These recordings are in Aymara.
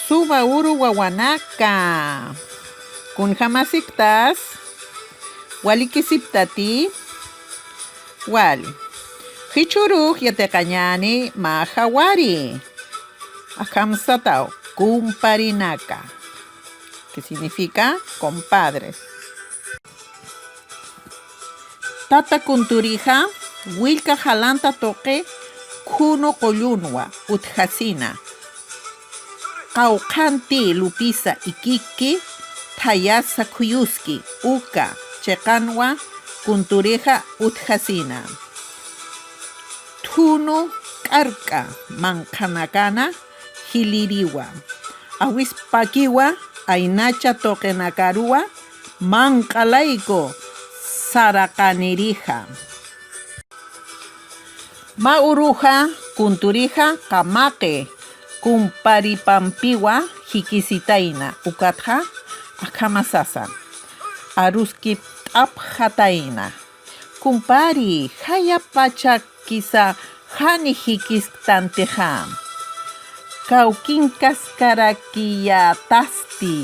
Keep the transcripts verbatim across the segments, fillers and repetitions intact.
Suba uru wawanaka. Kunjamasiktas? Walikisiptati? Wali. Jichhürux yatiqañäni mä jawari. Akham sataw, kumparinaka. Que significa compadres. Tata Kunturixa willka jalanta tuqi khunu qullunwa utjasina. Qawqhanti lupisa ikiki thayasa khuyuski uka chiqanwa Kunturixa utjasina. Thunu k'ark'a manqhanakana jilïriwa. Awispakiwa aynacha tuqinakaruwa manq'a layku saraqanirixa. Mä uruxa Kunturixa qamaqi kumparipampiwa jikisitayna, ukatxa akhama sasa: Aruskipt'apxatayna. Kumpari, jaya pachakisa jani jikisktantixa. Kawkinkaskarakiyätasti,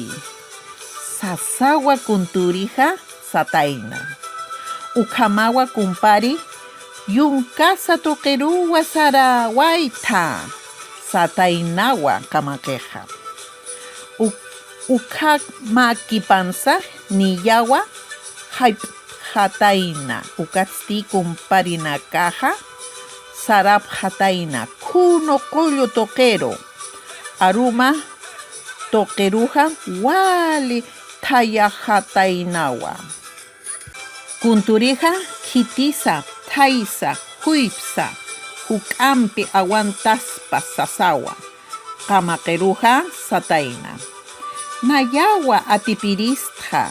sasawa Kunturixa satayna. Ukhamawa kumpari, yunkasa tuqiruwa sarawaytha, sataynawa qamaqixa. Uk-, ukhamakipansa niyawa jayp'xatayna, ukatsti kumparinakaxa sarapxatayna khunu qullu tuqiru. Aruma tuqiruxa wali thayaxataynawa. Kunturixa khitisa, thaysa, juypsa, juk'ampi awantaspa sasawa. Qamaqiruxa satayna. Nayawa atipiristxa,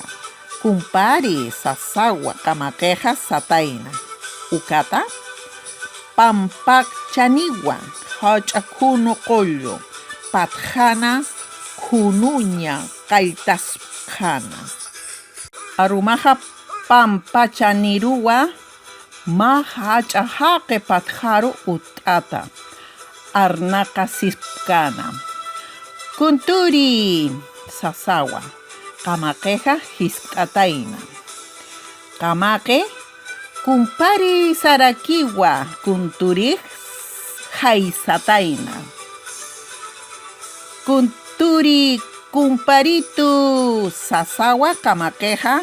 kumpari, sasawa qamaqixa satayna. Ukata pampachaniwa jach'a khunu qullu, patxana khunuña qalltaspxana. Arumaxa pampachaniruwa mä jach'a jaqi patxaru utt'ata, arnaqasipkana. Kunturi, sasawa, qamaqixa jiskt'atayna. Qamaqi kumpari sarakiwa, Kunturix jaysatayna. Kunturi, kumparitu, sasawa qamaqixa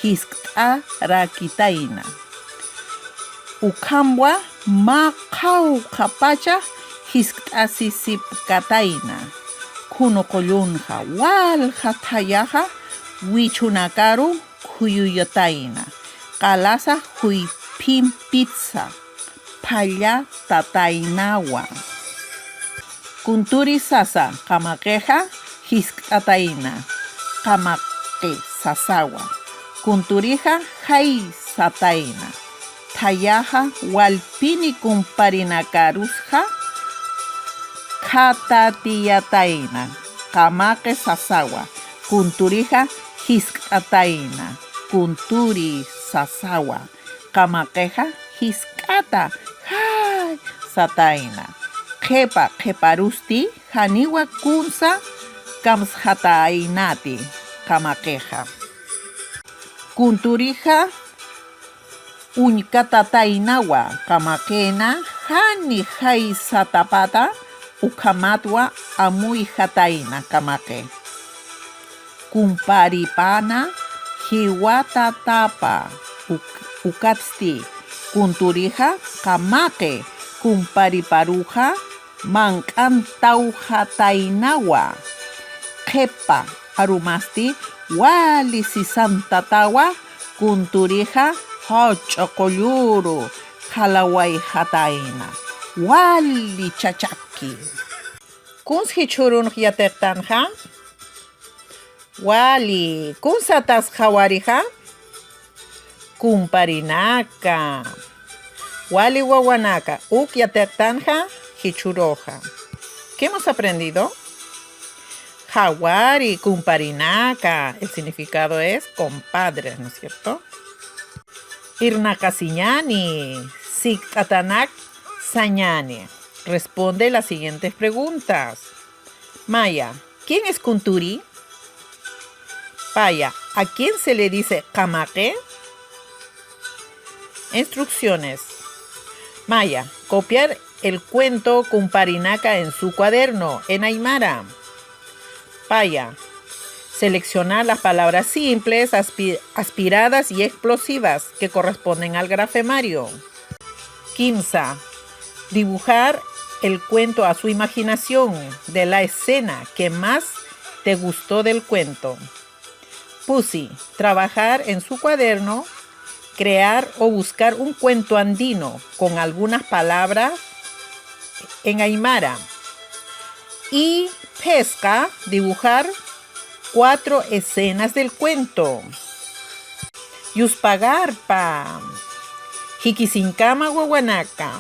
jiskt'arakitayna. Ukhamwa mä qhawqhapacha jiskt'asisipkatayna. Khunu qullunxa walja thayaxa wichhunakaru khuyuyatayna, qalasa juyphimpitsa phallatataynawa. Kunturi sasa, qamaqixa jiskt'atayna. Qamaqi sasawa, Kunturixa jaysatayna. Thayaxa walpini kumparinakarusxa khatatiyatayna. Qamaqi sasawa, Kunturixa jiskt'atayna. Kunturi, sasawa, qamaqixa jiskt'ata jaysatayna. Qhipa qhiparusti janiwa kunsa kamsxataynati qamaqixa. Kunturixa uñkatataynawa, qamaqina jani jaysatapata ukhamatwa amuyjatayna qamaqi. Kumparipana jiwatatapa uk-, ukatsti Kunturixa qamaqi kumpariparuxa manq'antawjataynawa. Qhipa arumasti wali sisantatawa Kunturixa jach'a qulluru qhalawayjatayna. Wali chachaki. Kuns jichhürunx yatiqtanxa? Wali, kuns satas qhawarixa? Kumparinaka. Wali wawanaka, uk yatiqtanxa jichhüruxa. ¿Qué hemos aprendido? Qhawari, kumparinaka. El significado es compadres, ¿no es cierto? Irnaqasiñäni, Sikt'atanak sañäni. Responde las siguientes preguntas. Maya, ¿quién es Kunturi? Paya, ¿a quién se le dice qamaqi? Instrucciones. Maya, copiar el cuento Kumparinaka en su cuaderno en aymara. Paya, seleccionar las palabras simples, aspi- aspiradas y explosivas que corresponden al grafemario. Kimsa, dibujar el cuento a su imaginación de la escena que más te gustó del cuento. Pusi, trabajar en su cuaderno, crear o buscar un cuento andino con algunas palabras en aymara. Y phisqa, dibujar cuatro escenas del cuento. Yuspagarpa. Jikisiñkama wawanaka.